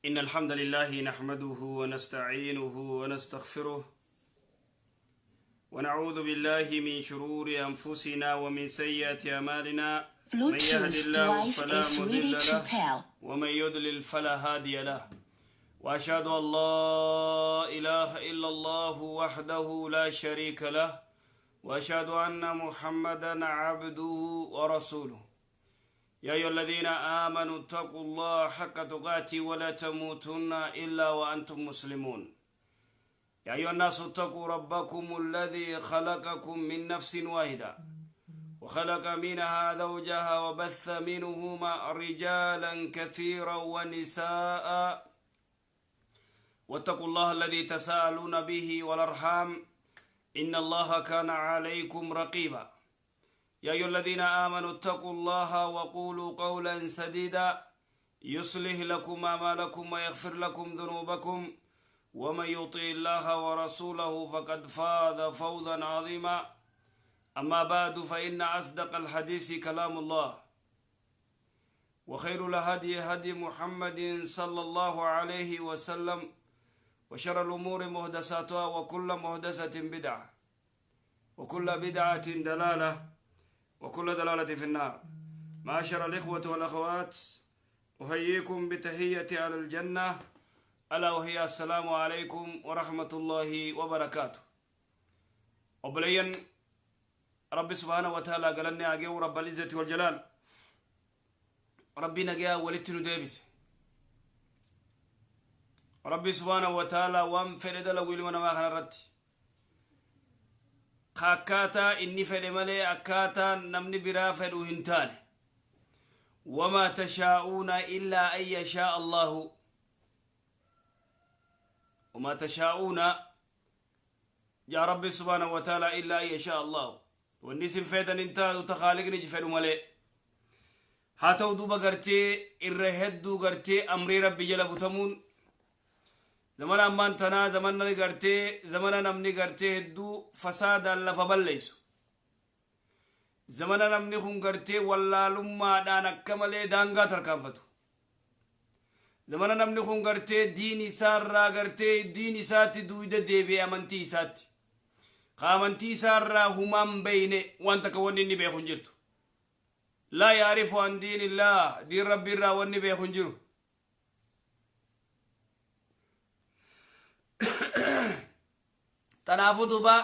إن الحمد لله نحمده ونستعينه ونستغفره ونعوذ بالله من شرور أنفسنا ومن سيئات أعمالنا. من يهد Bluetooth الله device فلا is مضل ready to له pair. ومن يضلل فلا هادي له، وأشهد أن لا إله إلا الله وحده لا شريك له، وأشهد أن محمدا عبده ورسوله. يا أيها الذين آمنوا اتقوا الله حق تقاته ولا تموتن إلا وأنتم مسلمون. يا أيها الناس اتقوا ربكم الذي خلقكم من نفس واحدة وخلق منها زوجها وبث منهما رجالا كثيرا ونساء، واتقوا الله الذي تساءلون به والأرحام إن الله كان عليكم رقيبا. يا أيها الذين آمنوا اتقوا الله وقولوا قولا سديدا يصلح لكم أعمالكم ويغفر لكم ذنوبكم، ومن يطع الله ورسوله فقد فاز فوزا عظيما. أما بعد، فإن أصدق الحديث كلام الله، وخير الهدي هدي محمد صلى الله عليه وسلم، وشر الأمور محدثاتها، وكل محدثة بدعة، وكل بدعة دلالة، وكل دلالة في النار. معاشر الإخوة والأخوات، أحييكم بتحية على الجنة، ألا وهي السلام عليكم ورحمة الله وبركاته. Obboleeyyan، ربي سبحانه وتعالى galanni haa ga'u، رب العزة والجلال. ربي nagayaa walitti nu deebise. ربي سبحانه وتعالى waan fedhe dalagu ilma namaa kanarratti. Akkaataa inni fedhe malee akkaataa namni biraa fedhu hin taane. وما تشاءون إلا أن يشاء الله. وما تشاءون يا ربي سبحانه وتعالى إلا أن يشاء الله. Wanni isin feetan hin taatu ta Khaaliqni fedhu malee. Haa ta'u duuba, gartee irra hedduu gartee amrii Rabbi jala butamuun zamana ammaan tanaa, zamana gartee, zamana namni gartee hedduu fasaadaan lafa balleessu, zamana namni kun gartee wallaalummaadhaan akka malee daangaa tarkaanfatu, zamana namni kun gartee diin isaarraa gartee diin isaatti duuda deebi'e, amantii isaatti ka amantii isaarraa humaan beyne, waan takka wanni inni beeku hin jirtu. لا يعرف عن دين الله، diin Rabbi irraa wanni beeku hin jiru. Tanaafuu duuba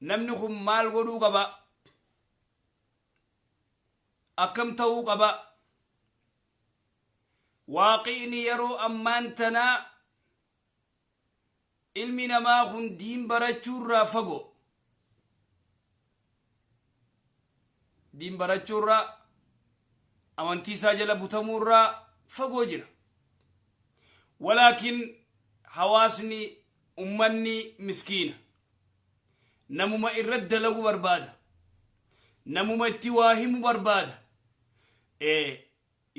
namni kun maal godhuu qaba? Akkam ta'uu qaba? Waaqi'ni yeroo ammaan tanaa ilmi namaa kun diin barachuurraa fagoo, diin barachuurraa, amantii isaa jala butamuurraa fagoo jira. Walaakin hawaasni, ummanni miskiina, namuma irratti dalagu barbaada, namuma itti waa himu barbaada.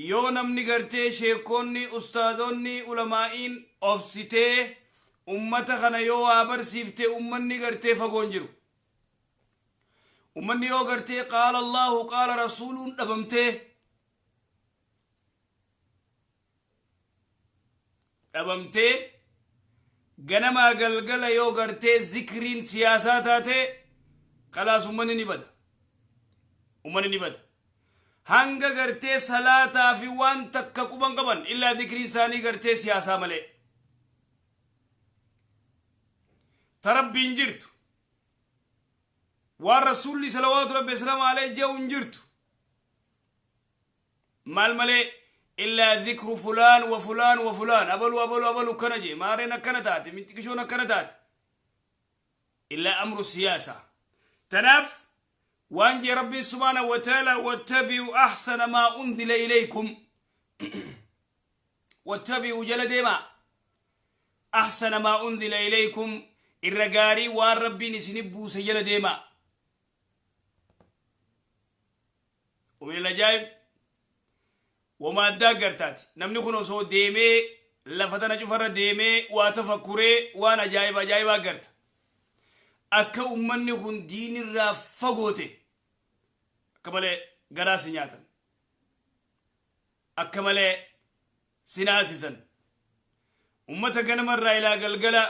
Yoo namni gartee sheekonni, ustaazonni, ulamaa'iin obsitee ummata kana yoo waa barsiifte, ummanni gartee fagoon jiru. Ummanni yoo gartee قال الله قال رسول dhabamtee dhabamtee, ganamaa galgala yoo gartee zikriin siyaasaa taate, kalaas ummanni ni bada, ummanni ni bada. Hanga gartee salaataa fi waan takka quban qaban, illaa zikriin isaanii gartee siyaasaa malee ta Rabbiin jirtu, waan Rasuulli صلوات ربي وسلامه عليه je'u hin jirtu. Maal malee? إلا ذكر فلان وفلان وفلان، abalu abalu abalu akkana jee, maareen akkana taate, minxiqishoon akkana taate, إلا أمر سياسة. Tanaaf waan jee Rabbiin سبحانه وتعالى: واتبعوا أحسن ما أنزل إليكم. واتبعوا jala deema، أحسن ما أنزل إليكم، irra gaarii waan Rabbiin isinif buuse jala deema. ومن العجائب wama addaa agartaati, namni kun osoo deemee lafa tana cufarra deemee waa tafakkuree, waan ajaa'iba ajaa'ibaa agarta, akka ummanni kun diinirraa fagoote. Akka malee garaa si nyaatan, akka malee Sinaasisan ummata ganamarraa ilaa galgala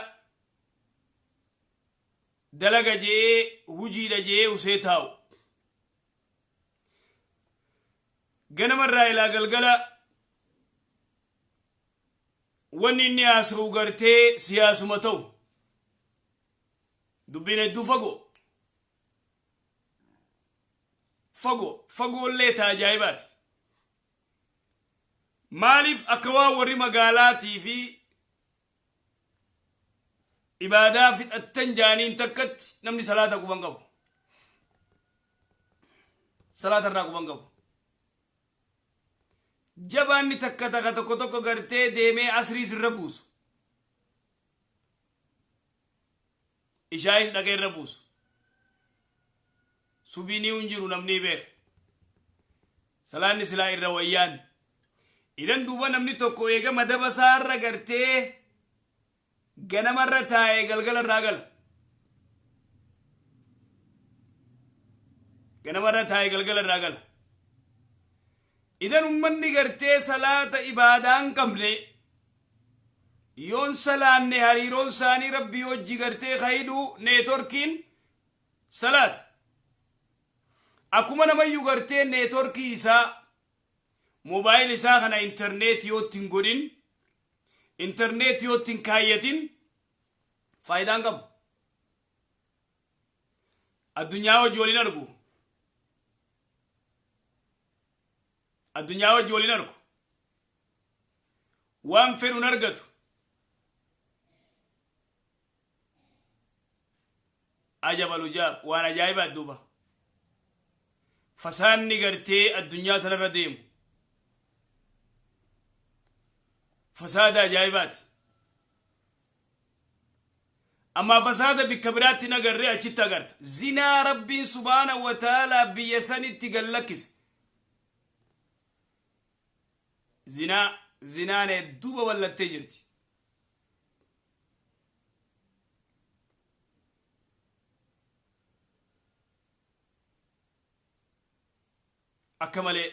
dalaga jee hujiidha jee usee taa'u, ganamarraa ilaa galgala wanni inni haasa'u gartee siyaasuma ta'u, dubbiin hedduu fagoo fagoo fagoollee ta ajaa'ibaati. Maaliif akka waan warri magaalaatii fi ibaadaa fixattan jaaniin takkatti namni salaata quban qabu, salaata irraa quban qabu. Jabaanni takka takka tokko tokko gartee deemee asriis irra buusu, ishaayis dhaqee irra buusu, subiinii hin jiru. Namni beek salaanni silaa irra wayyaan idan. Duuba namni tokko eega madaba isaarra gartee ganamarra taa'ee galgala irraa gala, ganamarra taa'ee galgala irraa gala. Idan ummanni gartee salaata ibaadaa hin qabne, yoon salaanne hariiroon isaanii Rabbii hojii gartee kayduu networkiin salaata. Akkuma namayyuu gartee networkii isaa, mobile isaa kana internet yoo ittiin godhin, internet yoo ittiin kaayyatin, faayidaan qabu. Addunyaa hojii waliin argu, addunyaa hojii waliin argu, waan fedhuun argatu. Ajabalu jaab, waan ajaa'ibaa. Duuba fasaanni gartee addunyaa tanarra deemu fasaada ajaa'ibaati. Amma fasaada bikka biraatti hin agarree achitti agarta. Zinaa Rabbiin subhaana wa ta'aalaa biyya sanitti gallakkise. Zinaa, zinaan hedduu babal'attee jirti. Akka malee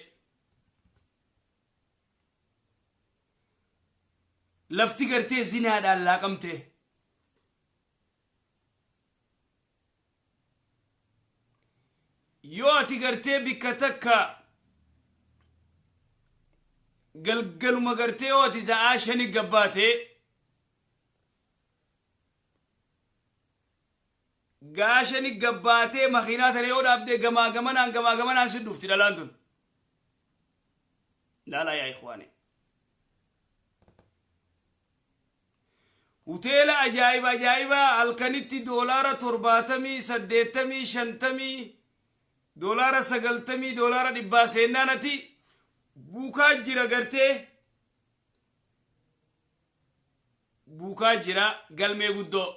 lafti gartee zinaadhaan laaqamte. Yoo ati gartee bikka takka galgaluma gartee yoo ati sa'aa 5 gabbaate, gaa 5 gabbaatee makiinaa tana yoo dhaabde, gamaa gamanaan gamaa gamanaan si dhufti dhalaan tun. Laalaa yaa ikhwaani, hoteela ajaa'iba ajaa'ibaa halkanitti $70, 80, 50, $90, $100 seennaan ati buukaa jira, gartee buukaa jira. Galmee guddoo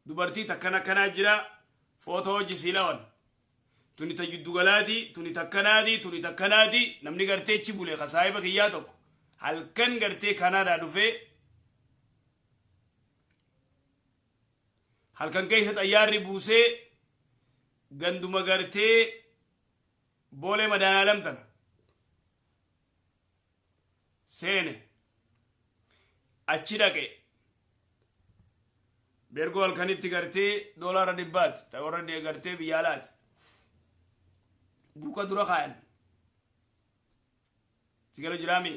dubartii takkana akkanaa jira, footoo hojii siilawan tuni ta jiddugalaati, tuni takkanaati, tuni takkanaati. Namni gartee chi bule ka saahiba kiyyaa tokko halkan gartee Kanaadaa dhufee, halkan keessa xayyaarri buusee ganduma gartee Boolee Madaanaalam tana seene. Achi dhaqe, beergoo halkanitti gartee $100ti ta warra gartee biyya alaati. Buuka dura kaayan sigala jiraami,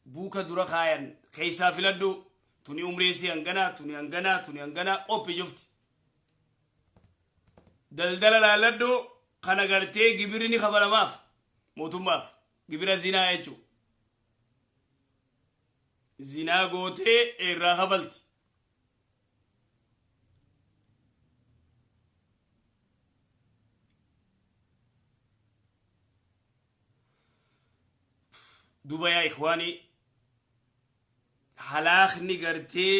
buuka dura kaayan keessaa filadhu, tuni umriin si hanganaa, tuni hanganaa, tuni hanganaa, qophii jufti daldala laalladhu. Kana gartee gibirri ni kafalamaaf mootummaaf, gibira zinaa jechuu. Zinaa gootee irraa kafalti. Duba yaa ikhwaanii, halaakni gartee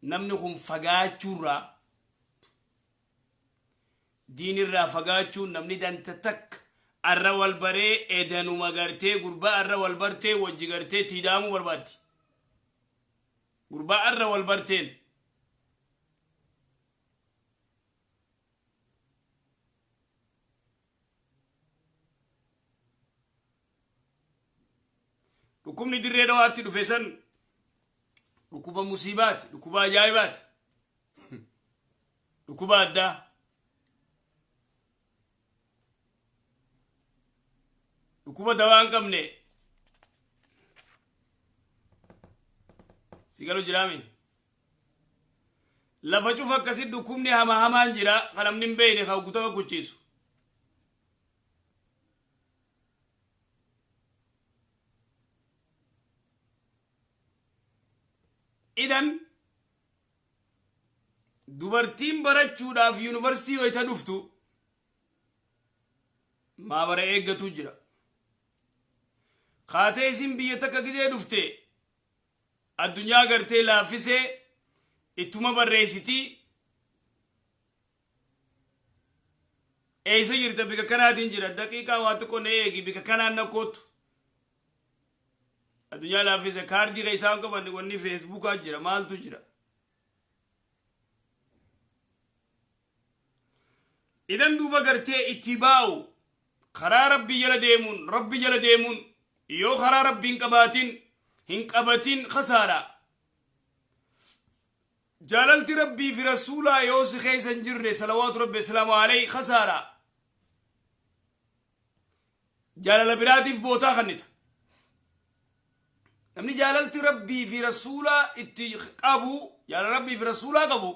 namni kun fagaachuurraa, diinirraa fagaachuun, namni danta takka arra wal baree edanuma gartee gurbaa arra wal bartee wajji gartee tiidaamuu barbaaddi. Gurbaa arra wal barteen Dhukkubni Dirree Dhawaatti dhufe san dhukkuba musiibaati, dhukkuba ajaa'ibaati, dhukkuba addaa. Dhukkuba dawaa hin qabne. Si galu jiraami? Lafa cufa akkasi dhukkubni hama hamaan jira kan namni hin beekne kan kutaa kuchiisu. Idan dubartiin barachuudhaaf yuunivarsiitii yoo ita dhuftu maabara eeggatu jira. Kaatee isin biyya takka gizee dhufte addunyaa gartee laaffisee ittuma barreessitii. Eessa jirta? Bika kanaatiin jira, daqiiqaa waa xiqqoo na eegi, bika kanaan na kootu. Addunyaa laaffise, kaardii keessaa hin qaban, wanni feesbuukaa jira, maaltu jira. Idan duuba gartee itti baa'u karaa rabbii jala deemuun, rabbi jala deemuun, yoo karaa rabbii hin qabaatin, hin qabatin, kasaara. Jaalalti rabbii fi rasuulaa yoo si keessa hin jirre, salawaatu rabbi islaamu alayhi, kasaara. Jaalala biraatiif bootaa kannita. Namni jaalalti rabbii fi rasuulaa itti qabu, jaalala rabbii fi rasuulaa qabu,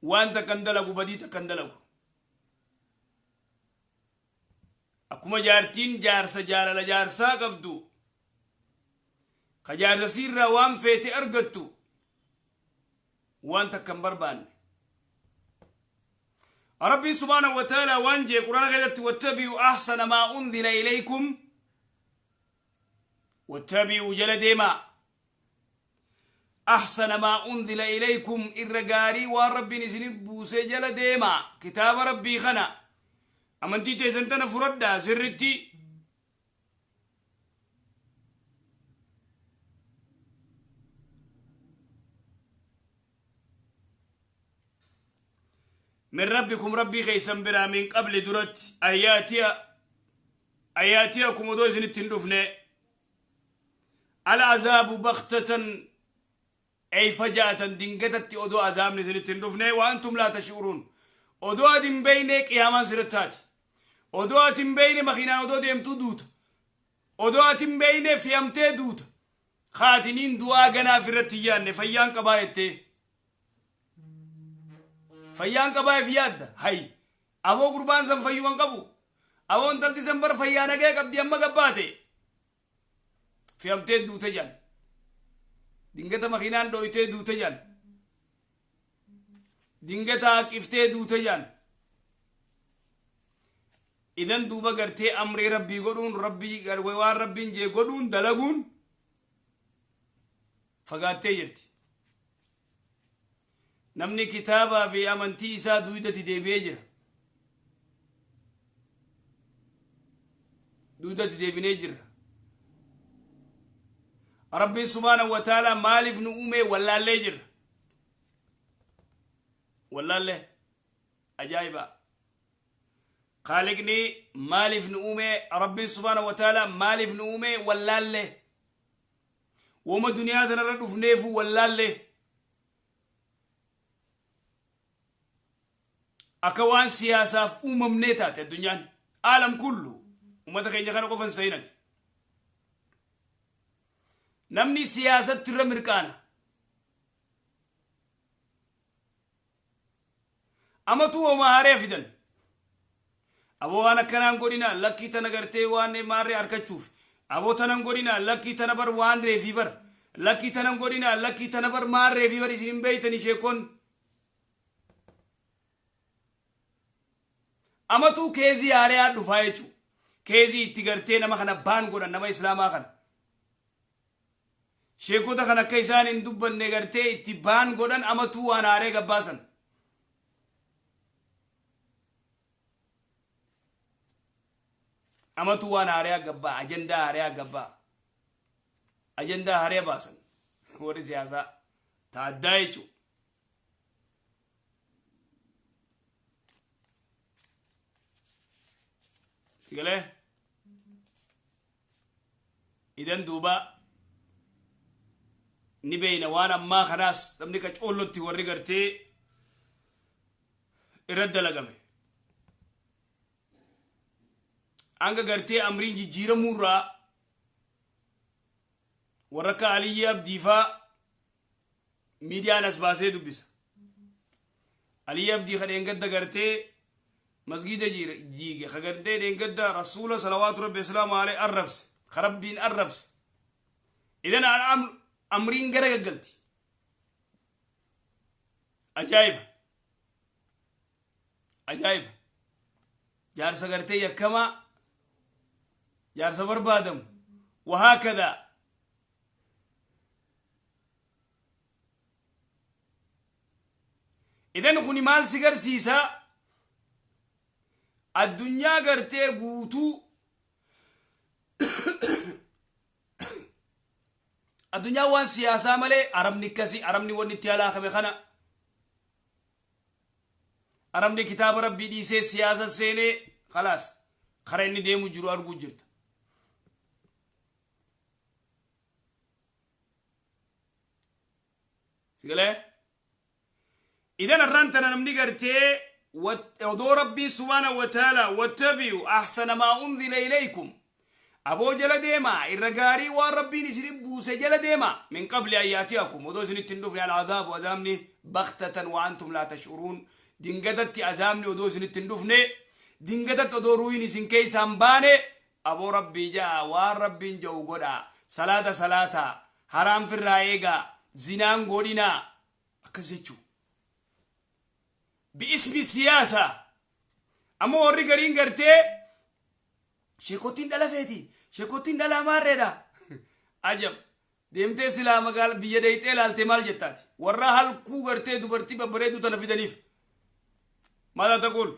waan takka hin dalagu, badii takka hin dalagu. Akkuma jaartiin jaarsa jaalala jaarsaa qabdu, ka jaarsa siirraa waan feete argattu, waan takka hin barbaanne. Rabbiin subhaanahu wa ta'ala waan jee Quraana keessatti: wattabi'u ahsana maa unzila ilaykum, wattabi'u, jala deemaa, ahsana maa unzila ilaykum, irra gaarii waan rabbiin isinif buuse jala deemaa. Kitaaba rabbii kana, amantii teessan tana furadhaa sirritti. Min rabbikum, rabbii keessan biraa, min qabli, duratti, an yaatiyakum, odoo isinitti hin dhufne, al'azaabu baghtatan ay faja'atan, dingatatti odoo azaabni isinitti hin dhufne, wa antum laa tash'uruun, odoo ati hin beeyne qiyaamaan sirratti taati, odoo ati hin beeyne makiinaan odoo deemtuu duuta, odoo ati hin beeyne fe'amtee duuta, kaatiniin du'aa ganaaf irratti hin yaadne, fayyaan qabaa jettee, fayyaan qabaa if yaadda. Hay aboo, gurbaan san fayyuman qabu, aboo intalti san bar fayyaa nagee qabdi, amma gabbaate fe'amtee duute jedhan, dingata makiinaan dhoytee duute jedhan, dingata haqiftee duute jedhan. Idan duuba gartee amrii rabbii godhuun, rabbii waan rabbiin jee godhuun, dalaguun fagaattee jirti. Namni kitaabaa fi amantii isaa duudatti deebi'ee jira. Duudatti deebinee jirra. Rabbiin subhaanahu wa ta'ala maaliif nu uume wallaallee jirra. Wallaallee ajaa'iba. Kaaliqni maaliif nu uume, rabbiin subhaanahu wa ta'ala maaliif nu uume wallaallee. Woma duniyaa tanarra dhufneefu wallaallee. Akka waan siyaasaaf uumamnee taate addunyaan. Aalam kullu ummata keenya kana qofan sayinati. Namni siyaasatti irra mirqaana. Amatu homaa haaree fidan. Aboo waan akkanaan godhina, lakkii tana gartee waan maarree harkachuuf. Aboo tanan godhina, lakkii tana bar waan reefii bar. Lakkii tanan godhina, lakkii tana bar maarree fi bar isin hin beeytani sheekon. Amatuu keezii haaree dhufaa jechuudha. Keezii itti gartee nama kana baan godhan, nama islaamaa kana. Sheekota kan akka isaan hin dubbanne gartee itti baan godhan, amatuu waan haaree gabbaasan. Amatuu waan haaree gabbaa, ajandaa haaree gabbaa. Ajandaa haaree baasan. Warri siyaasaa taaddaa jechuudha. Sigalee? Idan duuba ni beeyna waan ammaa kanaas namni ka coollotti warri gartee irra dalagame. Hanga gartee amriin jijjiiramuurraa warra akka Aliyyi Abdiifaa miidiyaan as baasee dubbisa. Aliyyi Abdii ka dheengadda gartee masgiida jiige, ka gartee dheengadda Rasuula salawaatu rabbi islaamu alayhi arrabse, ka Rabbiin arrabse. Idan amriin gara gaggalti. Ajaa'iba! Ajaa'iba! Jaarsa gartee yakkamaa, jaarsa barbaadamu, wahaakadaa. Idan kuni maal si garsiisa? Addunyaa gartee guutuu addunyaa waan siyaasaa malee arabni akkasii, arabni wanni itti halaakame kana, arabni kitaaba rabbii dhiisee siyaasa seenee, khalaas, kara inni deemu jiru arguu jirta. Sigalee? Idan arraan tana namni gartee odoo rabbiin subhaanahu wa ta'ala wattabi'u ahsana maa unzila ilaykum, aboo jala deemaa irra gaarii waan rabbiin isin buuse jala deemaa, min qabli an yaati'akum, odoo isinitti hin dhufne, al'adaabu, azaabni, baktatan wa antum laa tash'uruun, dingatatti azaabni odoo isinitti hin dhufne, dingatatti odoo ruuhin isin keessaa hin baane, aboo rabbii ja'a waan rabbiin ja'u godhaa, salaata salaataa, haraam firraa eegaa, zinaan godhinaa, akkas jechuu bi'ismi siyaasaa. Ammoo warri gariin gartee sheekottiin dhala feeti, sheekottiin dhala amaarreedha. Ajab! Deemtee silaa magaala biyya deeyxee ilaaltee maal jettaati? Warra halkuu gartee dubartii babbareedduu tana fidaniif maal taquul,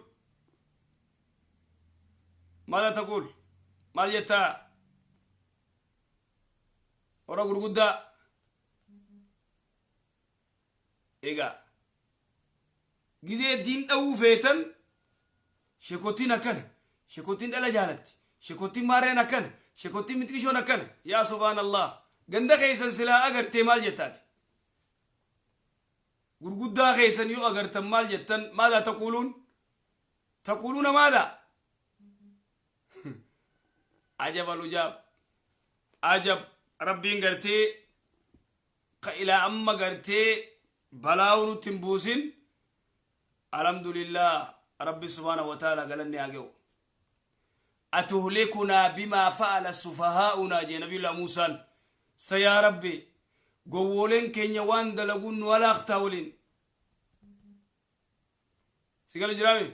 maal taquul, maal jettaa warra gurguddaa? Egaa gizee diin dhawuu feetan, sheekottiin akkana, sheekottiin dhala jaalatti, sheekottiin maarreen akkana, sheekottiin mixqishoon akkana. Yaa subhaanallah, ganda keessan silaa agartee maal jettaati? Gurguddaa keessan yoo agartan maal jettan? Maadaa taquuluun, taquuluuna maadaa? Ajab alujaab, ajab! Rabbiin gartee ka ilaa amma gartee balaa'uu nutti hin buusin. Alhamdulillah, rabbi subhaanahu wa ta'ala galanni haa ga'u. Atuhlikunaa bimaa fa'ala sufahaa'unaa jee nabiyullah Muusaan. Sa yaa rabbi, gowwooleen keenya waan dalaguun nu halaaktaa waliin si galu jiraami?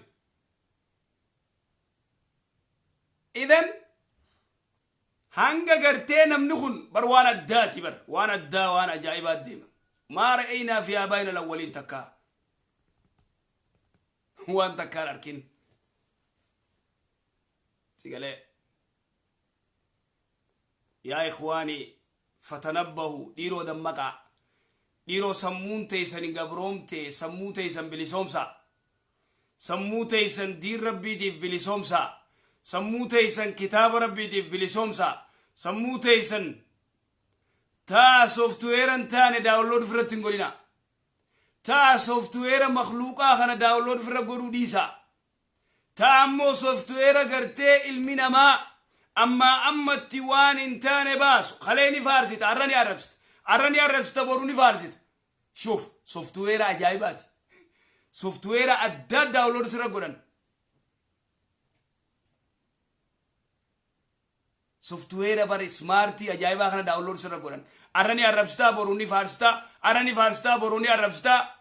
Idan hanga gartee namni kun bar waan addaati, bar waan addaa, waan ajaa'ibaa deema. Maa ra'aynaa fi aabaa'ina lawwaliin, takkaa waan takkaan arkin si galee? Yaa ikhwaani, fatanabbahu, dhiiroo dammaqaa, dhiiroo sammuun teeysan hin gabroomte, sammuu teeysan bilisoomsaa, sammuu teeysan diin rabbiitiif bilisoomsaa, sammuu teeysan kitaaba rabbiitiif bilisoomsaa, sammuu teeysan taa software hin taane download ofirratti hin godhina, taa software makluuqaa kana download ofirra godhuu dhiisaa, taa ammoo software gartee ilmi namaa ammaa ammatti waan hin taane baasu, kalee ni faarsita, har'a ni arrabsita, har'a ni arrabsita, boru ni faarsita. Shuf, software ajaa'ibaati, software addaa download sirra godhan, software bar smartii ajaa'ibaa kana download sirra godhan, har'a ni arrabsitaa, boru ni faarsitaa, har'a ni faarsitaa, boru ni arrabsitaa.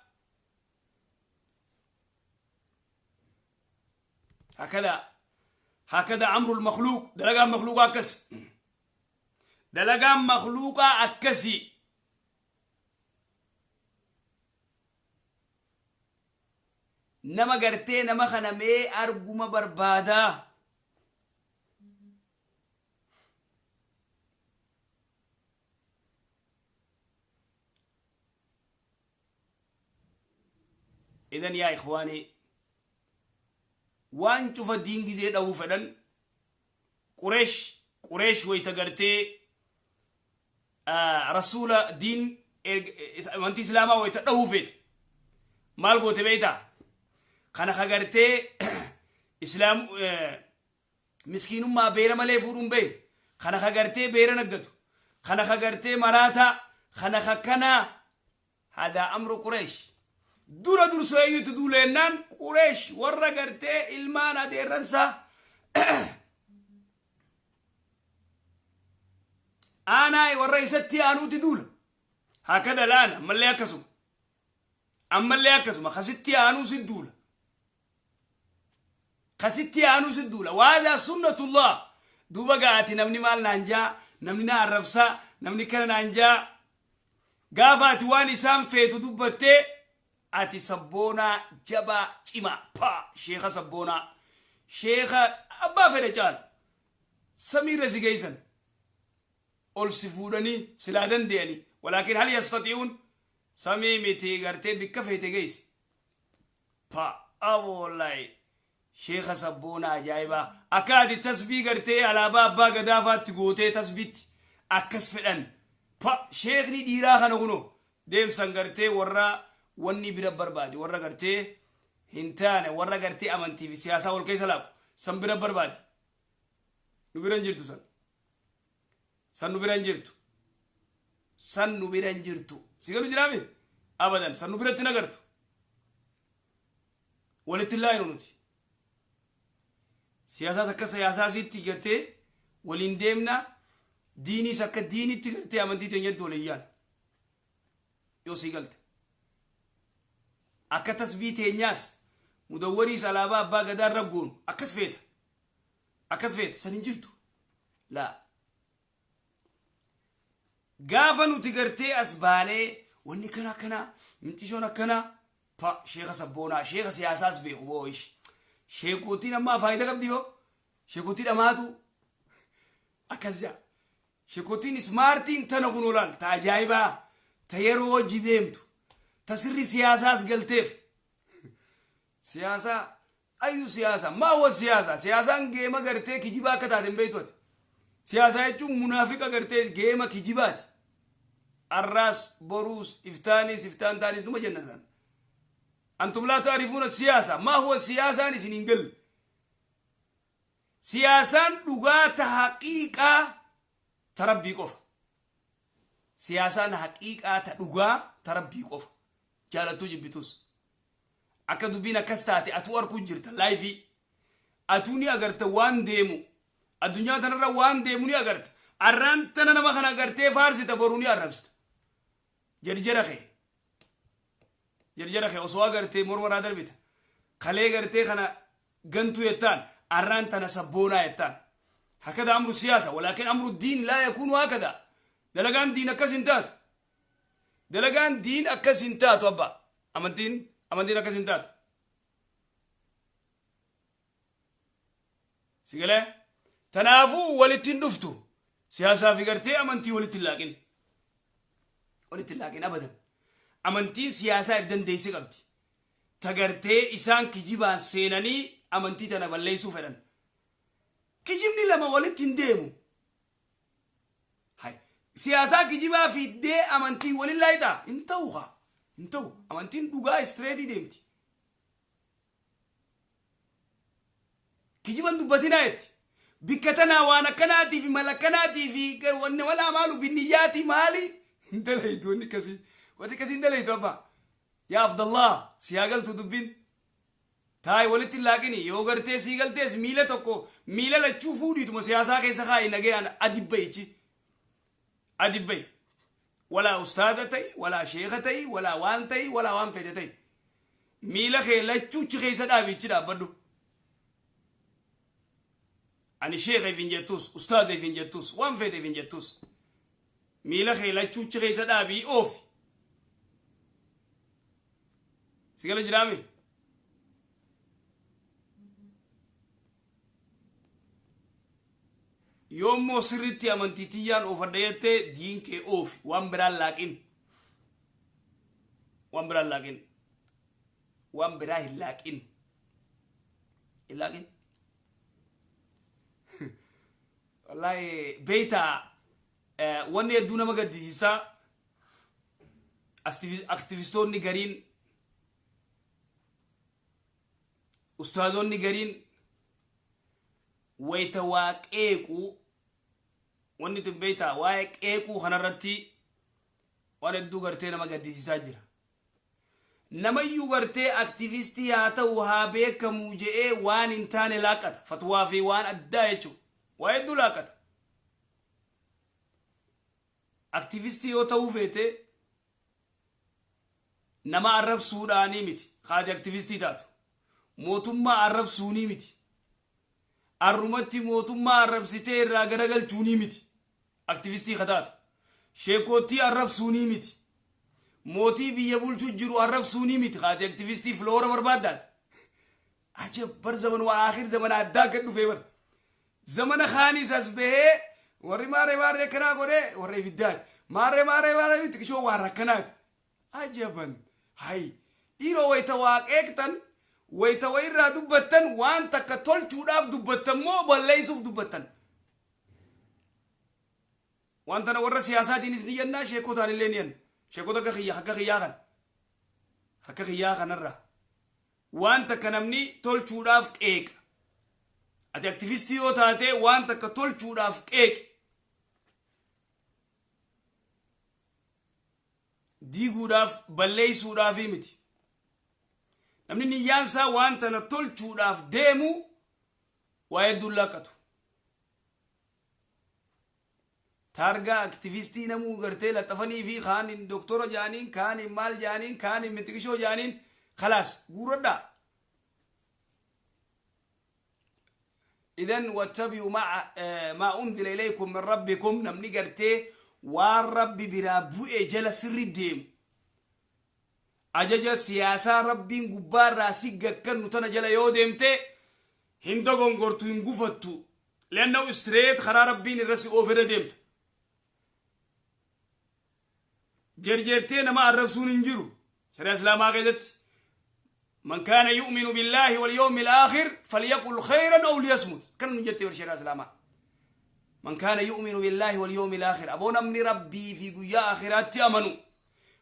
هكذا هكذا أمر المخلوق. دلقا مخلوق أكس، دلقا مخلوق أكسي. Nama gartee nama kana mee arguma barbaadaa. Idan yaa ikhwaanii, waan cufa diin gizee dha'uu fedhan, Qureesh wayta gartee Rasuula diin amantii Islaamaa wayita dhahuu feete maal goote beeytaa? Kana ka gartee Islaam miskiinummaa beera malee fuudhuun beeyne, kana ka gartee beera naggatu, kana ka gartee maraataa, kana ka kanaa. Hadaa amru Qureesh. Dura dursoo eenyutti duuleennaan Qureesh warra gartee ilmaan adeerransaa aanaa warra isatti aanuutti duula. Hakada laan ammallee akkasuma. Ammallee akkasuma kasitti aanuu si duula. Kasitti aanuu si duula. Waadaa sunnatullah. Duuba gaati namni maal naan jaa, namni na arrabsaa, namni kana naan jaa. Gaafa ati waan isaan feetu dubbattee ati sabboonaa jabaa cimaa paa sheeka sabboonaa sheeka abbaa fedhe caalu samiirra si geessan ol si fuudhanii silaa dandeeyanii, walaakin hal yastati'uun? Samii miti, gartee bikka feete geessi. Pa abo, wallahi sheeka sabboonaa ajaa'ibaa. Akka ati tasbii gartee alaabaa abbaa gadaa faatti gootee tasbitti akkas fedhan. Pa sheekni dhiiraa kana kunoo deemsan gartee warra wanni bira barbaade, warra gartee hin taane, warra gartee amantii fi siyaasaa wal keessa laaqu san bira barbaade. Nu bira hin jirtu san. San nu bira hin jirtu. San nu bira hin jirtu. Si galu jiraami? Abadan san nu biratti hin agartu. Walitti hin laayinu nuti. Siyaasaa takka siyaasaa sitti gartee waliin deemna, diiniis akka diinitti gartee amantii teenyatti waliin yaana. Yoo sii galte. Akka tasbii teenyaas mudawwariis alaabaa abbaa gadaa irra goonu akkas feeta. Akkas feeta, san hin jirtu. Laa. Gaafa nuti gartee as baanee wanni kana akkanaa, minxishoon akkanaa, pa sheeka sabboonaa, sheeka siyaasaas beeku boo ish. Sheekootiin ammaa faayidaa qabdi boo. Sheekootii dhamaatu akkas jaa. Sheekootiin ismaartiin tana kun olaal ta ajaa'ibaa, ta yeroo hojii deemtu, ta sirri siyaasaas galteef. Siyaasaa ayyu siyaasa maa huwa siyaasa? Siyaasaan geema gartee kijibaa akka taate hin beektu ati. Siyaasaa jechuun munaafiqa gartee geema kijibaati. Arraas boruus iftaanis iftaan taanis numa jenna tan. Antum laa ta'rifuuna siyaasa maa huwa siyaasaan isin hin galle. Siyaasaan dhugaa ta haqiiqaa ta Rabbii qofa. Siyaasaan haqiiqaa ta dhugaa ta Rabbii qofa. Jaalattuu jibbitus. Akka dubbiin akkas taate atuu arkuu jirta laayifii. Atuu ni agarta waan deemu. Addunyaa tanarra waan deemu ni agarta. Arraan tana nama kana agartee faarsita, boru ni arrabsita. Jarjara kee. Jarjara kee osoo agartee morma irraa darbita. Kalee gartee kana gantuu jettaan, arraan tana sabboonaa jettaan. Hakada amru siyaasa, walaakin amru diin laa yakuunu hakada. Dalagaan diin akkas hin taatu. Dalagaan diin akkas hin taatu abba. Amantiin akkas hin taatu. Si galee? Tanaafuu walitti hin dhuftu. Siyaasaa fi gartee amantii walitti hin laaqin. Walitti hin laaqin abadan. Amantiin siyaasaa if dandeesse qabdi. Ta gartee isaan kijibaan seenanii amantii tana balleessuu fedhan. Kijibni lama walitti hin deemu. Hay. Siyaasaa kijibaa fiddee amantii waliin laayixaa? Hin ta'u kaa. Hin ta'u. Amantiin dhugaa istireetii deemti. Kijiban dubbatinaa jetti. Bikka tanaa waan akkanaatii fi mala akkanaatii fi wanni walaa maalu binniyyaatii maali? Hin dalaytu wanni akkasii. Wanni akkasii hin dalaytu abbaa. Yaa Abdallah, si haa galtu dubbiin. Taa'i, walitti hin laaqini. Yoo gartee sii galtees miila tokko miila lachuu fuudhiituma siyaasaa keessa kaa'i, nagayaan adi bahichi. Adi bahi. Walaa ustaada ta'i, walaa sheeka ta'i, walaa waan ta'i, walaa waan fedhe ta'i. Miila kee lachuu achi keessa dhaabi, achi dhaabbadhu. Ani sheeka if hin jettus, ustaada if hin jettus, waan fedhe if hin jettus. Miila kee lachuu achi keessa dhaabii oofi. Si gala jiraami? Yoommoo sirritti amantii tiyyaan oofadha jettee diin kee oofi, waan biraan laaqin. Waan biraan laaqin. Waan biraa hin laaqin. Hin laaqin. Wallaahi beeytaa. Wanni hedduu nama gaddisiisaa, aktivistoonni gariin, ustaadonni gariin wayta waa qeequu, wanni tun beeytaa, waa'ee qeequu kanarratti waan hedduu gartee nama gaddisiisaa jira. Namayyuu gartee aktivistii haa ta'u, haa beekamuu je'ee waan hin taane laaqata, fatwaa fi waan addaa jechuudha, waa hedduu laaqata. Aktivistii yoo ta'uu feete nama arrabsuudhaanii miti haati aktivistii taatu, mootummaa arrabsuunii miti, arrumatti mootummaa arrabsitee irraa garagalchuunii miti aktivistii ka taatu, sheekootii arrabsuunii miti, mootii biyya bulchuu jiru arrabsuunii miti haati aktivistii. Follower barbaaddaati. Ajab! Bar zaman waa akhir zamana addaa gad dhufee bar. Zamana kaanis as bahee warri maarree maarree akkanaa godhee, warra ibiddaati, maarree maarree maarree miti qishoo waan rakkanaati. Ajaban! Hay dhiiroo, wayta waa qeeqxan, wayta wayirraa dubbattan, waan takka tolchuudhaaf dubbattan moo balleessuuf dubbattan? Waan tana warra siyaasaatiinis ni jennaa, sheekotaan illee ni jenna. Sheekota akka kiyya, akka kiyyaa kana, akka kiyyaa kanarraa waan takka namni tolchuudhaaf qeeqa. Ati aktivistii yoo taate waan takka tolchuudhaaf qeeqi, diiguudhaaf balleessuudhaafi miti. Namni niyyaansaa waan tana tolchuudhaaf deemu waa hedduun laaqatu. Taargaa aktivistii namuu gartee laxafanii fi kaanin doktora jaaniin, kaanin maal jaaniin, kaanin mitiqishoo jaaniin, khalaas guuradhaa. إذن واتبعوا ما أنزل إليكم من ربكم. Namni gartee waan Rabbi biraa bu'e jala sirri deemu, ajaja siyaasaa Rabbiin gubbaarraa si gakkannu tana jala yoo deemte hin dogongortu, hin gufattu, لأنه straight karaa Rabbiin irra si oofirra deemta. Jerjeertee nama arrabsuun hin jiru shari'a Islaamaa keessatti. من كان يؤمن بالله واليوم الآخر فليقل خيرا أو ليصمت. كان نجت شريعة الإسلام. من كان يؤمن بالله واليوم الآخر، أبو نمني ربي في قيا آخرات أمنوا،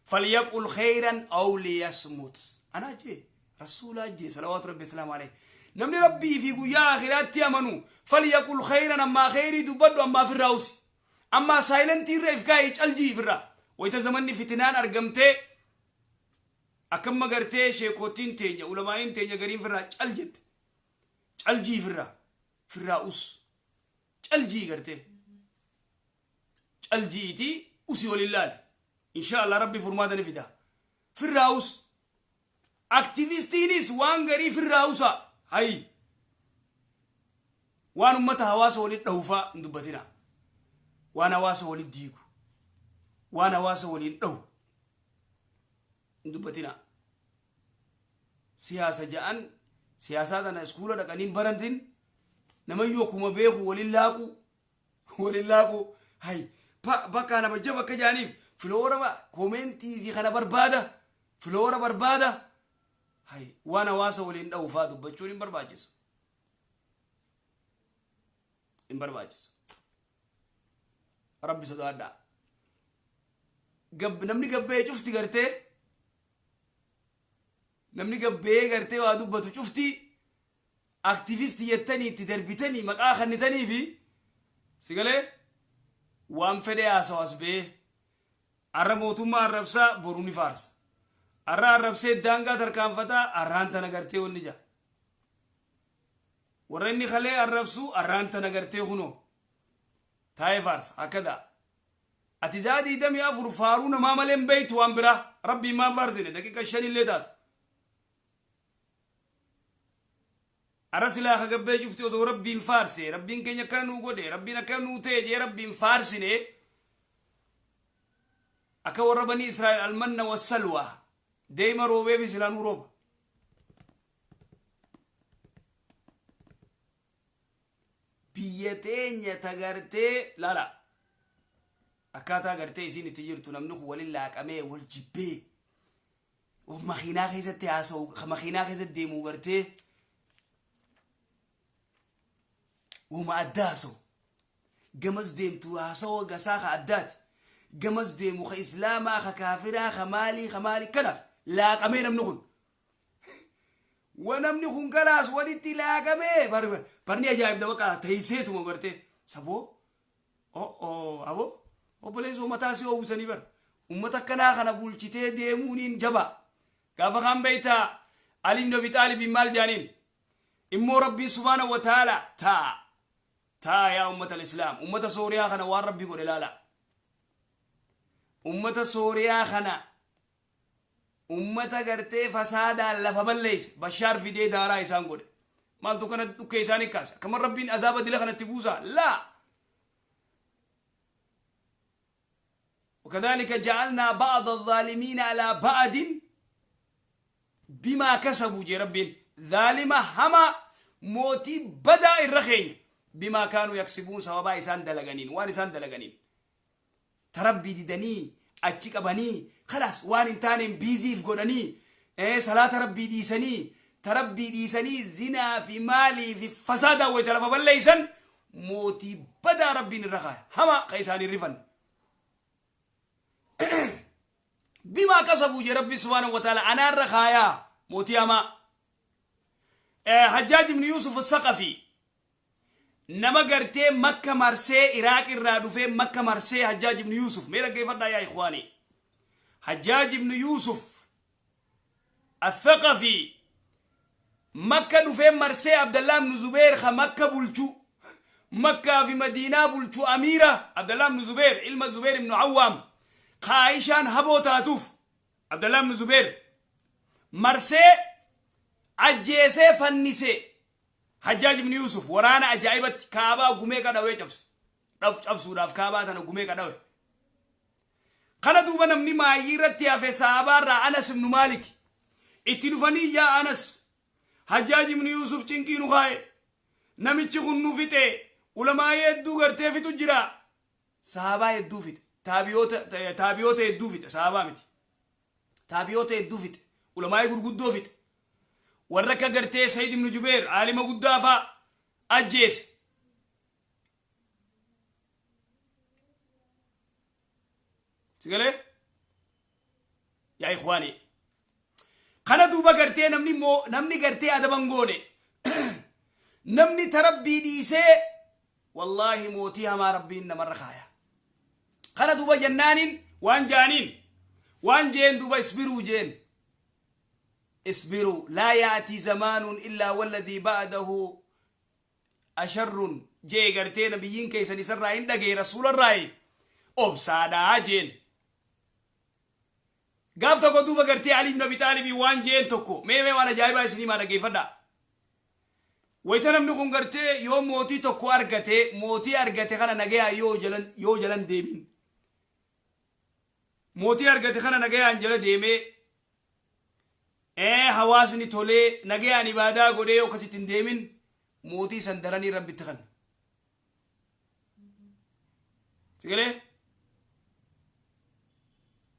فليقل خيرا أو ليصمت. أنا جي رسول جي صلوات ربي السلام عليه. نمني ربي في قيا آخرات أمنوا فليقل خيرا، أما خيري دبدو، أما في الراوس، أما silent ريف كايج الجي في الرا. ويتزمني فتنان أرقمتي akkamma gartee sheekotiin teenya, ulamaa'iin teenya gariin firraa cal jette, caljii firraa firraa us, caljii gartee caljiitii usi waliin laale. Insha Allah Rabbi furmaata ni fida. Firraa us. Aktivistiinis waan garii firraa usa. Hay, waan ummata hawaasa walit dhahufaa hin dubbatina, waan hawaasa walit diigu, waan hawaasa waliin dhahu hin dubbatina. Siyaasa ja'an, siyaasaa tana iskuula dhaqanii barantin, namayyuu akkuma beeku walin laaqu, walin laaqu. Hay, bakka nama jaba akka jaaniif follower, comment fi kana barbaada, follower barbaada. Hay, waan hawaasa waliin dha'uufaa dubbachuun hin barbaachisu, hin barbaachisu. Rabbi sodaadhaa. Namni gabbee cufti gartee, namni gabbee gartee waa dubbatu cufti aktivistii jettanii itti darbitanii maqaa kannitanii fi sigalee waan fedhe haasawas bee. Arra mootummaa arrabsaa, boru ni faarsa. Arra arrabsee daangaa tarkaanfataa, arraan tana gartee wanni jaa warra inni kalee arrabsu arraan tana gartee kunoo taa'ee faarsa. Akkada ati zaa 24 faaruu namaa malee hin beeytu waan biraa. Rabbiin maan faarsine daqiiqa 5 illee taatu. Arra silaa ka gabbee cufti otoo Rabbiin faarse, Rabbiin keenya akkana nuu godhe, Rabbiin akkana nuu ta'e jee Rabbiin faarsine, akka warra Banii Israa'el المن والسلوى deema roobee fi silaa nuu rooba. Biyya teenya tagartee laala akkaataa gartee isiin itti jirtu, namni kun walin laaqamee wal jibbee makiinaa keessatti haasa'u, makiinaa keessatti deemu gartee wama adda haasa'u. Gamas deemtu haasawa gasaa ka addaati. Gamas deemu ka islaamaa, ka kaafiraa, ka maalii, ka maalii kanaas laaqamee namni kun. Wa namni kun kalaas walitti laaqamee barni ajaa'ibda bakka teesseetuma gartee saboo o'oo aboo obboleessoo mataa si oowwisanii bar ummata akkanaa kana bulchitee deemuuniin jaba. Gaafa kaan beeytaa Ali ibn Abi Xaalibiin maal jaaniin? Immoo Rabbiin subhaanahu wa ta'ala taa taa yaa ummata al-Islaam, ummata Sooriyaa kana waan Rabbi godhe laala. Ummata Sooriyaa kana ummata gartee fasaadaan lafa balleeyse Bashaar fidee daaraa isaan godhe. Maaltu kana dhukkee isaanii kaase? Akkama Rabbiin azaaba dila kanatti buusaa? Laa! وكذلك جعلنا بعض الظالمين على بعض بما كسبوا جي ربين ظالمة هما موتي بدا الرخين بما كانوا يكسبون سببا إسان دلغنين وان إسان دلغنين تربي ديدني أتشيك أبني خلاص وان انتانين بيزيف قدني إيه صلاة ربي ديسني تربي ديسني زنا في مالي في فساد ويتلف بليسن موتي بدا ربي الرخاء هما قيساني الرفن بما كسبوا جي ربي سبحانه وتعالى أنا الرخايا موتي أما حجاج بن يوسف الثقفي نما قرتي مكة مرسي عراق الرادفة مكة مرسي حجاج بن يوسف ميرا كيف يا إخواني حجاج بن يوسف الثقفي مكة دفه مرسي عبد الله بن زبير خ مكة بلچو مكة في مدينة بلچو أميرة عبد الله بن زبير علم زبير بن عوام خايشان هبو تاتوف عبد الله بن زبير مرسي أجيسي فنسي حجاج بن يوسف ورانا أجايبت كعبة قميكا دوي جبس جبسو داف كعبة تنا قميكا دوي قال دوبا نمني ما يرتي في صحابة را أنس بن مالك اتلفني يا أنس حجاج بن يوسف تنكي نخاي نمتي خنو فيته علماء يدو غرتي في تجرا صحابة يدو فيته تابيوتا يدو فيته صحابة متي تابيوتا يدو فيته علماء غرغدو فيته وركا غرتي سيد بن جبير عالم غدافا أجيس تقولي يا إخواني kana duuba gartee namni moo namni gartee adaban goone namni tarabbii dhiisee wallaahi mootii hamaa rabbiin namarra kaaya. Kana duuba jennaanin waan jaaniin waan jeen duuba isbiruu jeen isbiruu laa yaatii zamaanun illaa walladii ba'dahu asharrun jee gartee nabiyyiin keessan isarraa hin dhagee rasuularraayi obsaadhaa jeen. Gaaf tokko duuba gartee Ali ibn Abi Taalib waan jeen tokko mee waan ajaa'ibaa isinii maa dhaggeeffadha. Wayita namni kun gartee yoo mootii tokko argate mootii argate kana nagayaan yoo jalan deemin mootii argate kana nagayaan jala deemee hawaasni tolee nagayaan ibaadaa godhee yoo akkasitti hin deemin mootii san daranii rabbitti kan. Sigalee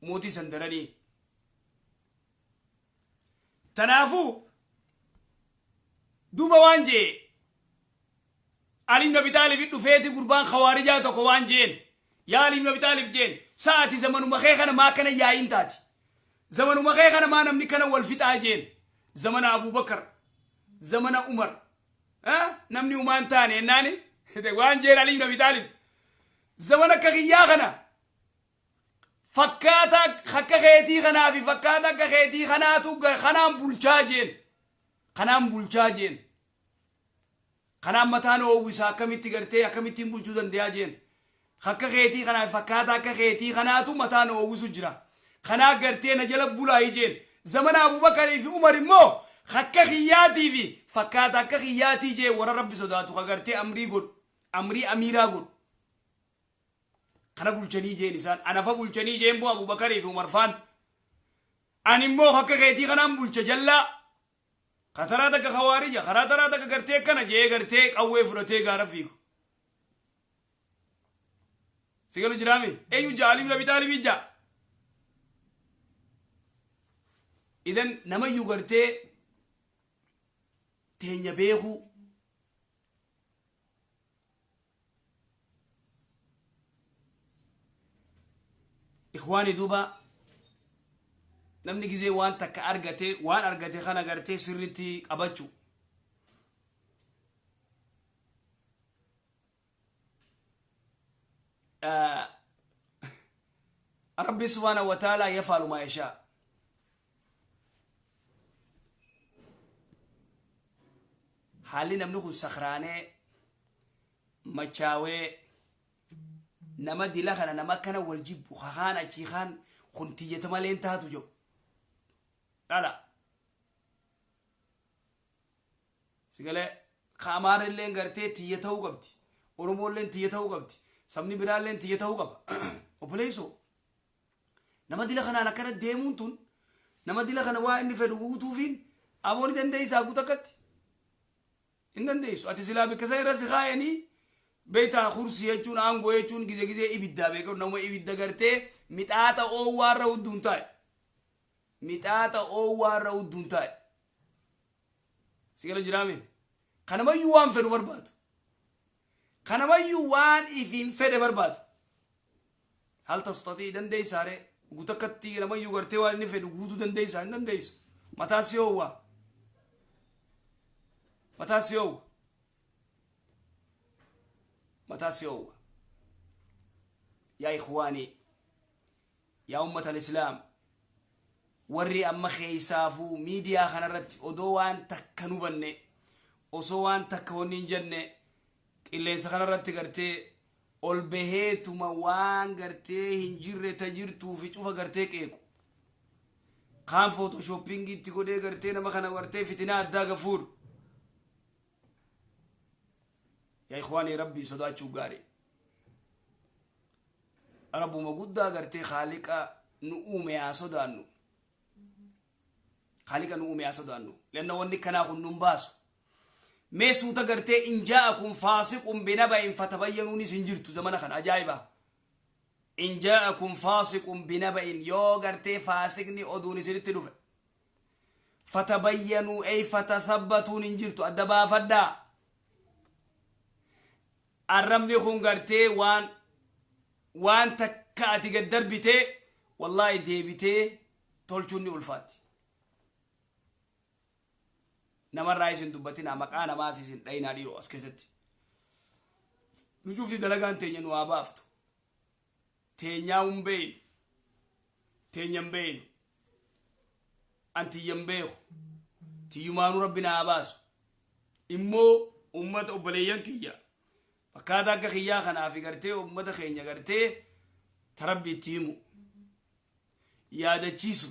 mootii san daranii. Tanaafu duuba waan jee Ali ibn Abi Taalib dhufeeti gurbaan khawaarijaa tokko waan jeen yaa Ali ibn Abi Taalib jeen sa'aati zamanuma kee kana maa kana yaa'iin taati zamanuma kee kana maa namni kana wal fixaa jeen zamana Abubakar zamana Umar namni umaan taane ennaani waan jeen Ali ibn Abi Taalib zamana akka kiyyaa kana fakkaata akka keetii kanaa fi fakkaata akka keetii kanaatu kanaan bulchaa jeen kanaan bulchaa jeen kanaan mataan oowwisaa akkamitti gartee akkamittiin bulchuu dandayaa jeen akka keetii kanaa fi fakkaata akka keetii kanaatu mataan oowwisu jira kanaa gartee na jala bulaayi jeen zamana Abubakarii fi Umar immoo akka kiyyaatii fi fakkaata akka kiyyaatii jee warra rabbi sodaatu ka gartee amrii godhu amrii amiiraa godhu kana bulchanii jeen isaan anafa bulchanii jeen boo Abubakarii fi Umar faan ani immoo akka keetii kanaan bulcha jallaa kataraa takka khawaarija karaa taraa takka gartee kana jee gartee qawwee fudhatee gaara fiigu. Sigalu jiraami eenyu jaa Ali ibn Abi Taalib jaa idan namayyuu gartee teenya beekuu Ikhwaani, duuba namni gizee waan takka argate, waan argate kana gartee sirritti qabachuu. Rabbi subhaanahu wa ta'ala yafaalu maa yashaa. Haalli namni kun sakraanee machaawee nama dila kana, nama akkana wal jibbu kaan achii kaan kun tiyyata malee hin taatu jedhu dhala sigalee. Ka amaarrilleen gartee tiyya ta'uu qabdi, Oromoolleen tiyya ta'uu qabdi, sabni biraalleen tiyya ta'uu qaba. Obboleessoo, nama dila kanaan akkana deemuun tun, nama dila kana waa inni fedhu guutuufiin abooni dandeessaa guutu akkatti hin dandeessu. Ati silaa bikka san irra si kaayanii beektaa? Kursii jechuun, aangoo jechuun gize gizee ibiddaa beekamu. Nama ibidda gartee mixaaxa oowwaarra hudduun taa'e, mixaaxa oowwaarra hudduun taa'e si gala jiraame. Kanamayyuu waan fedhu barbaadu, kanamayyuu waan ifiin fedhe barbaadu. Hal tastatii, dandeessaare gutakkatti namayyuu gartee waan inni fedhu guutuu dandeessaa? Hin dandeessu. Mataa si oowwaa, mataa si oowwa, mataa si oowwa. Yaa ikhwaanii, yaa ummata al-islaam, warri amma keessaafuu miidiyaa kanarratti odoo waan takka nu banne, osoo waan takka wanni hin jenne, qilleensa kanarratti gartee ol baheetuma waan gartee hin jirre ta jirtuu fi cufa gartee qeequ, kaan photoshoppingii itti godhee gartee nama kana gartee fitinaa addaa gafuudhu. Yaa ikhwaanii, Rabbii sodaachuu gaarii. Rabbuma guddaa gartee Khaaliqa nu uume haa sodaannu, Khaaliqa nu uume haa sodaannu. Lenna wanni kanaa kun nun baasu. Mee suuta gartee in jaa'akum faasiqun binaba'in fatabayyanuunis hin jirtu zamana kana. Ajaa'iba! In jaa'akum faasiqun binaba'in, yoo gartee faasiqni oduun isinitti dhufe, fatabayyanuu ey fatathabbatuun hin jirtu. Adda baafadhaa. Arrabni kun gartee waan takka ati gad darbitee, wallaahi, deebitee tolchuun ni ulfaatti. Namarraa isin dubbatinaa, maqaa namaas isin dhayinaa. Dhiiroo, as keessatti nu cufti dalagaan teenya nu haa baaftu. Teenyaa hin beeynu, teenya hin beeynu, antiyya hin beeku, tiyyumaanuu Rabbi na haa baasu. Immoo ummata obboleeyyan kiyya fakkaataa akka kiyyaa kanaa fi gartee ummata keenya gartee ta Rabbi itti himu, yaadachiisu.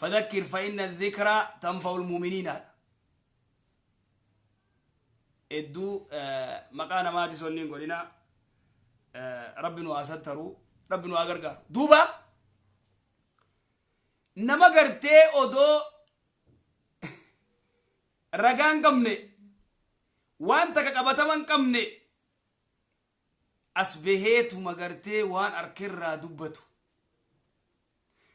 Fadhakkir fa inna dhikra tanfa'u lmu'miniina. Hedduu maqaa namaatis wanni hin godhina. Rabbi nu haa sattaru, Rabbi nu haa gargaaru. Duuba nama gartee odoo ragaa hin qabne, waan takka qabatama hin qabne, as baheetuma gartee waan harkirraa dubbatu,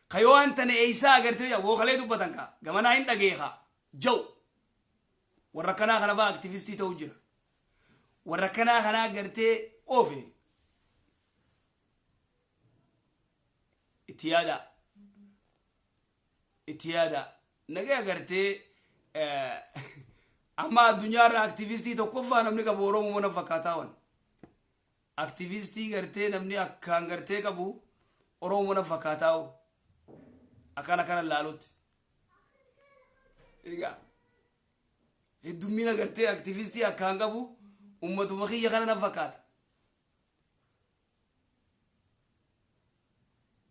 ka yoo waan tana eeysaa agartee bookalee dubbatan ka gamanaa hin dhageeka jau, warra kanaa kana faa aktivistii ta'u jira. Warra kanaa kanaa gartee oofe. Itti yaada, itti yaada. Nagaya gartee amma addunyaarra aktivistii tokkoffaa namni qabu Oromoo mana fakkaataa. Wan aktivistii gartee namni akkaan gartee qabu Oromoo mana fakkaataa akkana kana laalutti. Egaa heddummina gartee aktivistii akkaan qabu ummatuma kiyya kana na fakkaata,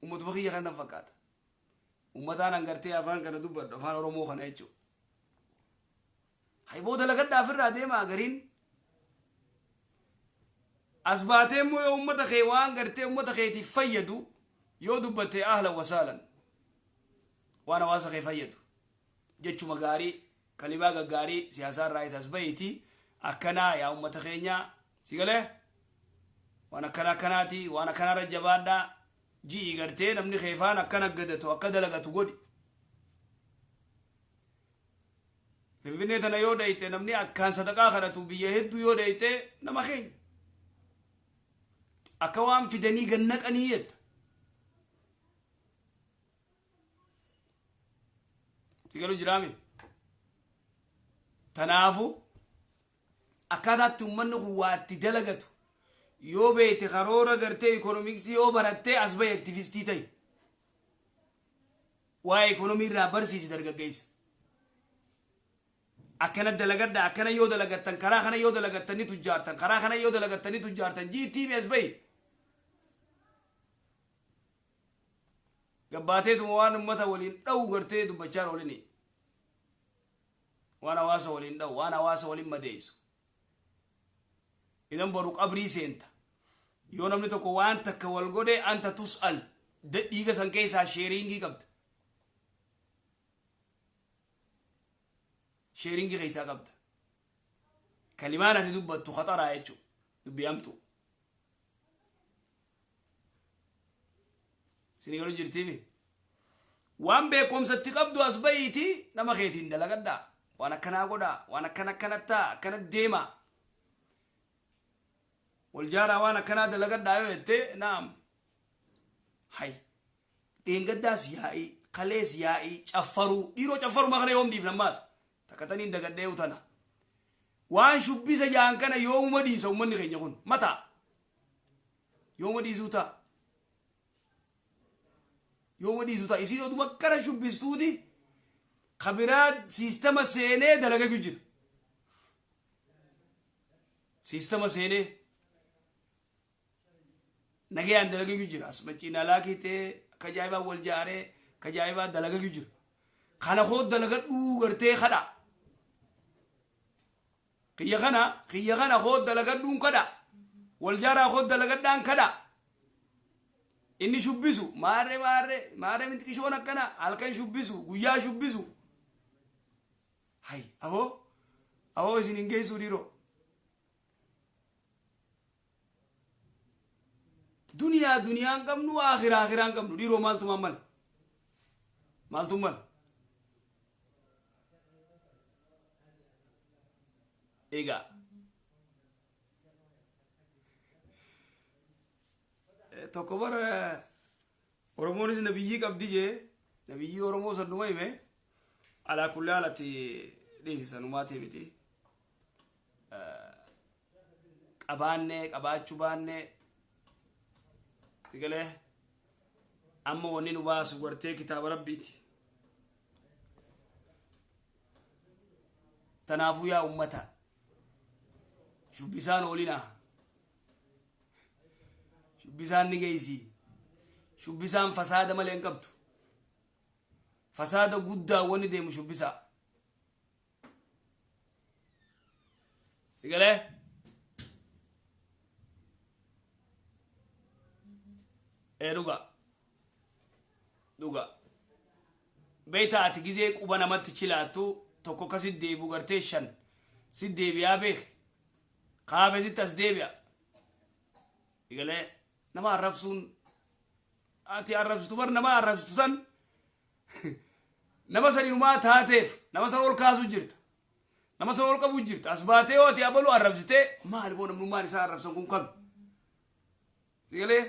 ummatuma kiyya kana na fakkaata. Ummataan an gartee afaan kana dubbadhu, afaan Oromoo kana jechuudha. Hayboo dalagadhaaf irraa deemaa. Gariin as baatee immoo yoo ummata kee waan gartee ummata keetiif fayyadu yoo dubbatte, ahlan wasaalan. Waan hawaasa kee fayyadu jechuma gaarii, kalibaa gaggaarii siyaasaa irraa isaas bahiiti. Akkanaa yaa ummata keenyaa, si galee, waan akkana akkanaati, waan akkanarra jabaadhaa ji'i. Gartee namni keefaan akkana gadatu akka dalagatu godhi. Finfinnee tana yoo dhayte, namni akkaan sadaqaa kadhatu biyya hedduu yoo dhayte, nama keenya akka waan fidanii gannaqanii jetta. Si galu jiraami? Tanaafu akkaataatti uummanni kun waa itti dalagatu yoo beekte, karoora gartee economics yoo barattee, as bahe activist ta'i. Waa'ee economy irraa barsiisi dargaggeessa. Akkana dalagadha, akkana yoo dalagattan, karaa kana yoo dalagattan ni tujjaartan, karaa kana yoo dalagattan ni tujjaartan jiitii as bahi. Gabbaateetuma waan uummata waliin dha'u gartee dubbachaa oolini. Waan hawaasa waliin dha'u, waan hawaasa waliin madeessu. Idan boru qabrii seenta. Yoo namni tokko waan takka wal godhe, anta tus'al, dhiiga san keessaa sharing qabda. Sharing keessaa qabda. Kalimaan ati dubbattu khaxaraa jechuudha. Dubbii hamtuu. Isin garuu jirtiimi. Waan beekumsatti qabdu as bahiiti nama keetiin dalagadhaa. Waan akkanaa godhaa. Waan akkana akkanattaa akkana deemaa. Wal jaaraa, waan akkanaa dalagadhaa yoo jettee, naam. Hay. Dheengaddaas yaa'ii, kalees yaa'ii, caffaruu. Dhiiroo, caffaruma kana yoom dhiifna ammaas? Takka taniin dagadhee utana. Waan shubbisa jaan kana yoomuma dhiisa uummanni keenya kun? Mataa. Yooma dhiisuu ta'a? Yooma dhiisuu ta'a? Isiin oduma akkana shubbistuuti kabiraa system seenee dalagatu jira. System seenee nagayaan dalagatu jira. As maciinaa laakitee akka ajaa'ibaa wal jaaree akka ajaa'ibaa dalagatu jira. Kana koo dalagadhuu gartee kadha. Kiyya kana, kiyya kana koo dalagadhuun kadha. Wal jaaraa, koo dalagadhaan kadha. Inni shubbisu maarree maarree maarree miti, qishoon akkana halkan shubbisu, guyyaa shubbisu. Hay aboo, aboo, isin hin geessuu dhiiroo. Duniyaa duniyaan qabnu, akhiraa akhiraan qabnu, dhiiroo, maaltumaan mala? Maaltu mala? Egaa tokko bara Oromoonis nabiyyii qabdi jee, nabiyyii Oromoo sannuma hime. Alaa kulli haalatti dhiisi, sanumaati miti. Qabaannee qabaachuu baannee sigalee, amma wanni nu baasu gartee kitaaba Rabbiiti. Tanaafuu yaa ummata, shubbisaan oolinaa. Shubbisaan ni geessi. Shubbisaan fasaada malee hin qabdu. Fasaada guddaa wanni deemu shubbisaa. Sigalee? Ee, dhuga. Dhuga. Beektaa, ati gizee quba namatti chilaattu tokko akkasit deebi'u gartee, shan sit deebi'aa beek. Kaafe sitti as deebi'a. Sigalee? Nama arrabsuun, ati arrabsitu bar, nama arrabsitu san nama saninumaa taateef nama san ol kaasuu jirta. Nama san ol qabuu jirta. As baatee yoo ati abalu arrabsitee, maali boo, namnummaan isaa arrabsan kun kami? Sigalee?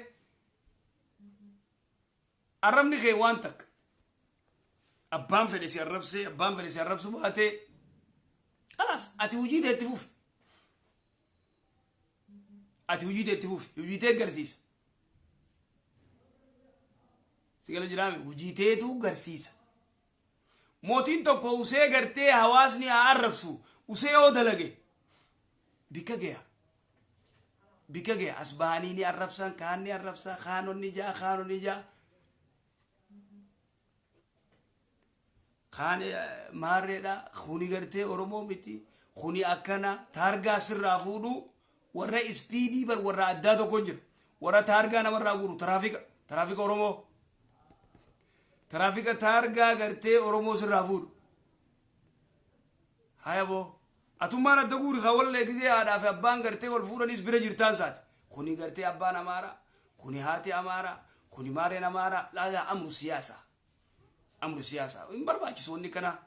Arrabni kee waan takka. Abbaan fedhe si arrabsee, abbaan fedhe si arrabsu baatee, khalaas, ati hojii tee itti fufi. Ati hojii tee itti fufi. Hojii tee garsiisa. Si gala jiraame? Hojii teetu garsiisa. Mootiin tokko usee gartee hawaasni haa arrabsu, usee yoo dalage bikka gaya. Bikka gaya. As bahanii ni arrabsan, kaan ni arrabsa, kaanonni jaa, kaanonni jaa. Kaan maarreedha, kuni gartee Oromoo miti, kuni akkana taargaa sirraa fuudhu. Warra speed bar warra addaa tokko jira. Warra taargaa namarraa guuru, tiraafika, tiraafika Oromoo. Tiraafika taargaa gartee Oromoo sirraa fuudhu. Haya boo. Atummaan adda guuri kan wallee gizee haadhaa fi abbaan gartee wal fuudhanis bira jirtaan isaati. Kuni gartee abbaan Amaaraa, kuni haati Amaaraa, kuni maareen Amaaraa, laagaa amru siyaasaa. Amru siyaasaa. Hin barbaachisu wanni kana.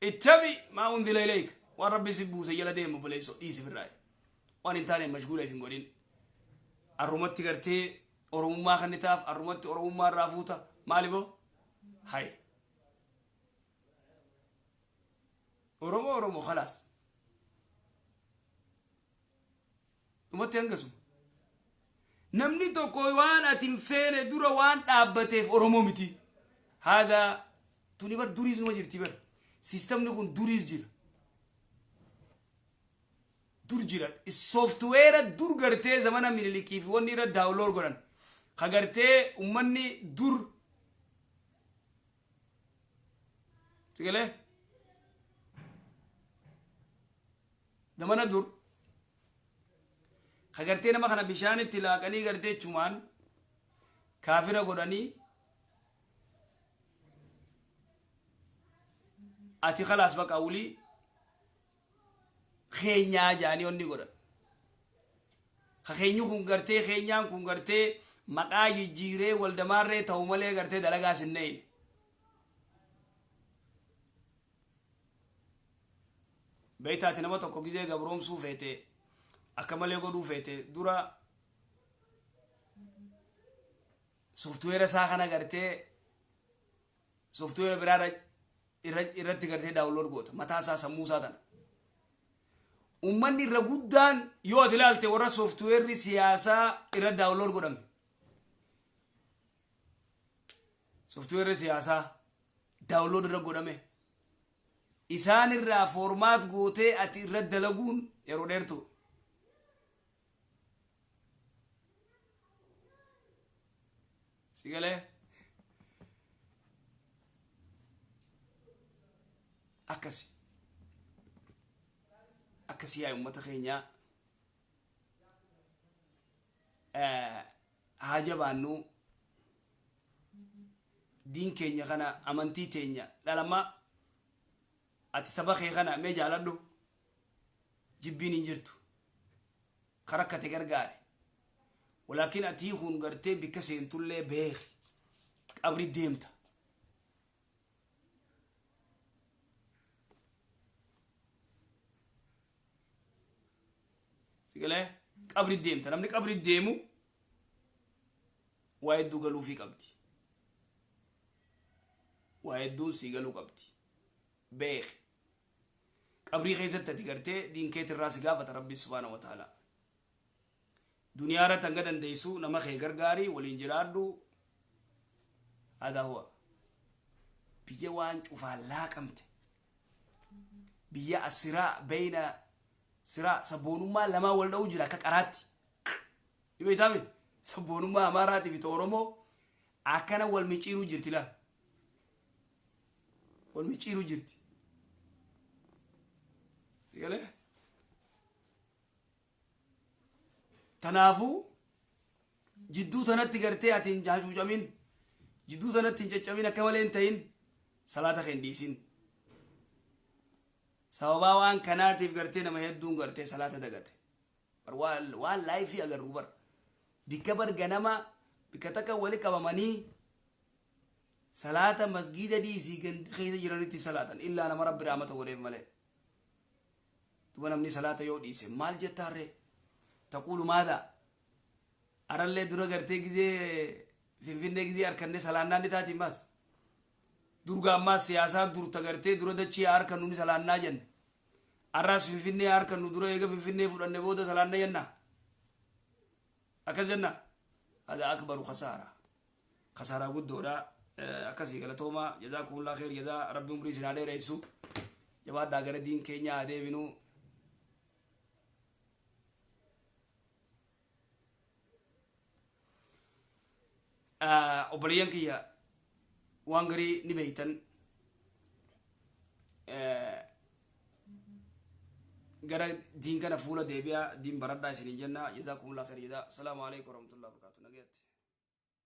Ittabi maa unzila ilayka. Waan Rabbi si buuse jala deemu, buleessoo dhiisi firraa. Waan hin taane mashguula isin godhin. Arrumatti gartee Oromummaa kan taaf, arrumatti Oromummaa irraa fuuta. Maali boo? Hay. Oromoo Oromoo khalaas. Dhumatti hangasu. Namni tokko waan ati hin feene dura waan dhaabbateef Oromoo miti. Haada tuni bar duriis numa jirti bar. Siistamni kun duriis jira. Dur jira. Sooftiweera dur gartee zamana Minilikii fi wanni irra download godhan. Ka gartee ummanni dur sigalee zamana dur ka gartee nama kana bishaanitti laaqanii gartee chumaan kaafira godhanii ati khalaas baqa wulii keenyaa jaanii onni godhan. Ka keenyi kun gartee keenyaan kun gartee maqaa jijjiiree waldamaarree ta'u malee gartee dalagaa sinneeyne. Beeytaati nama tokko gizee gabroomsuu feete akka malee godhuu feete dura sooftiweera isaa kana gartee sooftiweera biraa irratti gartee download goota mataa isaa sammuu isaa tana. Ummanni irra guddaan yoo ati ilaalte warra sooftiweerri siyaasaa irra download godhame. Sooftiweerri siyaasaa download irra godhame. Isaan irraa format gootee ati irra dalaguun yeroo dheertu. Sigalee akkasi akkasi yaa ummata keenyaa haa jabaannu diin keenya kana amantii teenya dhalama ati saba kee kana mee jaaladhu jibbiin hin jirtu karakkate gargaare walaakin atii kun gartee bikka seentullee beeki qabri deemta. Sigalee qabri deemta namni qabri deemu waa hedduu galuufii qabdi. Waa hedduun sii galuu qabdi. Beeki. Qabrii keessatti ati gartee diin keetirraa si gaafata Rabbi subhaana wa ta'ala. Duniyaa irratti hanga dandeessu nama kee gargaarii waliin jiraadhu. Hadaa huwa. Biyya waan cufaan laaqamte. Biyya asiraa beeyna siraa sabboonummaa lamaa wal dha'uu jira akka qaraatti. Ni beektaami? Sabboonummaa Amaaraatii fi Oromoo akkana wal micciiruu jirti laal. Wal micciiruu jirti. Sigalee? Tanaafuu jidduu tanatti gartee ati hin hacuucamin, jidduu tanatti hin caccabin akka malee hin ta'in salaata kee hin dhiisin. Sababaa waan kanaatiif gartee nama hedduun gartee salaata dagate. Bar waan laayifii agarru bar. Bikka bar ganama bikka takka wali qabamanii salaata masgiida dhiisii gandi keessa jiranitti salaatan illaa nama Rabbi rahmata godheef malee. Duba namni salaata yoo dhiise maal jettaarree? Taquulu maadha? Arallee dura gartee gizee Finfinnee gizee harkannee salaannaa ni taati maas. Durga ammaas siyaasaa durta gartee dura dachii harkannu ni salaannaa jenne. Arraas Finfinnee harkannu dura eega Finfinnee fudhanne booda salaanna jenna. Akkas jenna. Hada akbaru khasaara. Khasaaraa guddoodha. Akkasii galatooma. Jazaakumullah kheer jazaa Rabbi umrii isin haa dheeressu. Jabaadhaa gara diin keenyaa haa deebinu. Obboleeyyan kiyya waan garii ni beeytan. Gara diin kana fuula deebi'a diin baradhaa isiniin jenna. Jazaakumullah kheer jazaa. Assalaamu alaikum warahmatullahi wabarakatuh. Nagayatti.